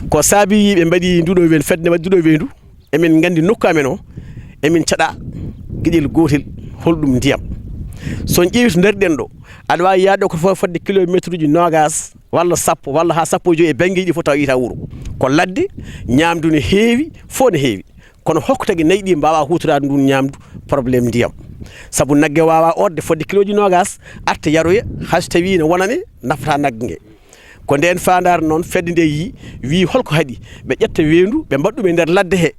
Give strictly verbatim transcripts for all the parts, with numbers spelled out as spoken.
Ko saabi ɓe mbaɗi nduɗo weendu, fedde waɗi nduɗo weendu, emin nganndi nokku amen o, emin caɗa geɗel gootel, holɗum ndiyam. So on ƴeewi to ndariɗen ɗo, aɗa waawi yaade ko fo-, fodde kilomeetruuji noogas walla sappo walla haa sappo e joyi e banngeeji ɗi fof tawa yiita wuro. Ko ladde, ñaamdu ne heewi, fof ne heewi. Kono hokko tagi nayi ɗi mbaawa huutoraade ndun ñaamdu, problème ndiyam. Sabu nagge waawa ootde fodde kilooji noogas, arta yaroya, hay so tawii ne wonani nafata nagge nge. Ko ndeen faandaare noon fedde nde yii, wii holko haɗi ɓe ƴetta weendu, ɓe mbaɗa ɗum e nder ladde he,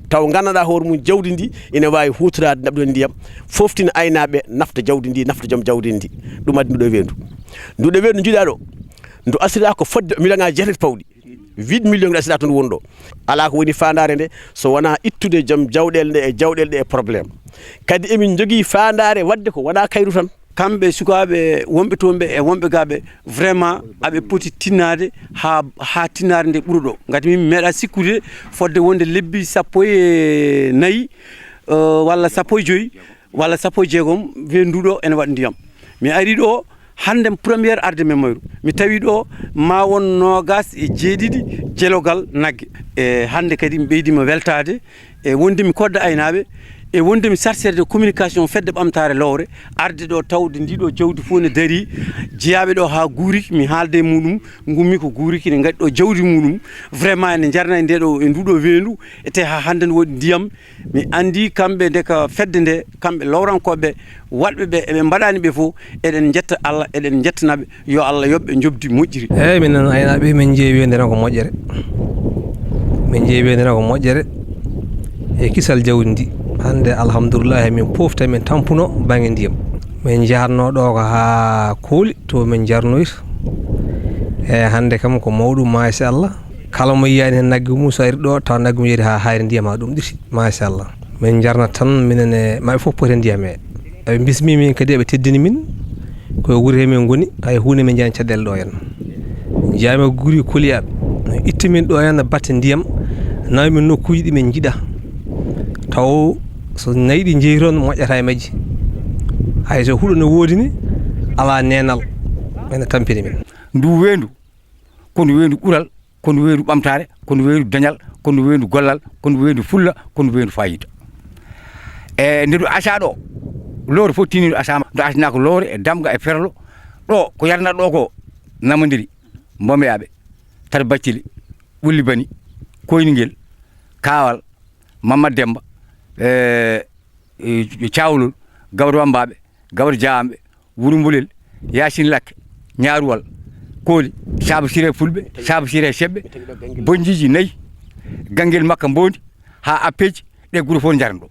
taw nganndanɗaa hoore mum jawdi ndi ina waawi huutoraade naɓde ndiyam, fooftina aynaaɓe, nafta jawdi ndi, nafta joom jawdi ndi. Ɗum addi nduɗo weendu. Nduɗo weendu njiɗaa ɗo, ndu asira ko fodde million ŋaaji jeetati pawɗi. Huit million asira toon woni ɗo. Alaa ko woni faandaare nde, so wonaa ittude joom jawɗeele ɗe e jawɗeele ɗe e problème. Kadi emin njogii faandaare waɗde ko wonaa kayru tan. Kamɓe sukaaɓe wonɓe toon ɓe e wonɓe gaa ɓe, vraiment, aɓe poti tinnaade haa, haa tinnaare nde ɓura ɗo. Ngati min mi meeɗaa sikkude fodde wonde lebbi sappo e nayi, eh, walla sappo e joyi, walla sappo e jeegom, weendu ɗo ene waɗa ndiyam. Mi arii ɗo hannde première arde men mayru. Mi tawi ɗo ma won noogas e jeeɗiɗi jelogal nagge. E hannde kadi mi ɓeydiima weltaade e wonde mi kodda aynaaɓe, e wonde mi chargé de communication fedde ɓamtaare lowre, arde ɗo tawde ndi ɗo jawdi fof ne darii, jeyaaɓe ɗo haa guuriki, mi haalda e muɗum, ngummi ko guuriki ne ngaɗi ɗo jawdi muɗum. Vraiment ene njarna e nde ɗo, e ndu ɗo weendu, e te haa hannde ne woodi ndiyam. Mi anndi kamɓe nde ka fedde nde, kamɓe lowrankooɓe, waɗɓe ɓe, eɓe mbaɗani ɓe fof, eɗen njetta Allah, eɗen njettanaɓe, yo Allah yoɓ ɓe njoɓdi moƴƴiri. Eeyi, minen aynaaɓe, min njeeyi weendu tan ko moƴƴere. Min njeeyi weendu tan ko moƴƴere e kisal jawdi ndi. Hannde, alhamdulillahi, min pofta, min tampuno baŋnge ndiyam. Min njahatno ɗo ko haa Kooli, to min njarnoyta. E hannde kam ko mawɗum, machallah. Kala mo yiyaani heen nagge mum, so ari ɗo, tawa nagge mum yehi haa haayre ndiyam haa ɗum ɗiti. Machallah. Min njarnat tan, minen e maɓɓe fof poti e ndiyam he. Eɓe mbismii min kadi, eɓe teddini min. Ko e wuro he min ngoni, hay huunde min njiyaani caɗeele ɗo heen. Njaami guri koliyaaɓe. Itti min ɗo heen batte ndiyam, nawi min nokkuuji ɗi min njiɗaa. Taw so nayi ɗi njehi toon, moƴƴata e majji. Hay so huɗo ne woodi ni, alaa neenal. Ene tampini min. Ndu weendu, ko ndu weendu ɓural, ko ndu weendu ɓamtaare, ko ndu weendu dañal, ko ndu weendu gollal, ko ndu weendu fulla, ko ndu weendu faayiida. E nde ndu acaa ɗo, lowre fof tini ndu acaama, ndu acanaaka lowre e damga e ferlo. Ɗo ko yarnata ɗo ko namondiri, Mbomoyaaɓe, Tar Baccili, Ɓulli Bani, Koyningel, Kaawal, Mamad Demba, e, e, Cawlol, Gawar Wambaaɓe, Gawar Jaamɓe, Wuro Mbulel, Yaasin Lakke, Ñaaruwal, Kooli, Saaba Siree Fulɓe, Saaba Siree Seɓɓe, Bonjiiji nayi, Ganngel Makka Mboondi, haa Appeeji, ɗe gure fof njaran ɗo.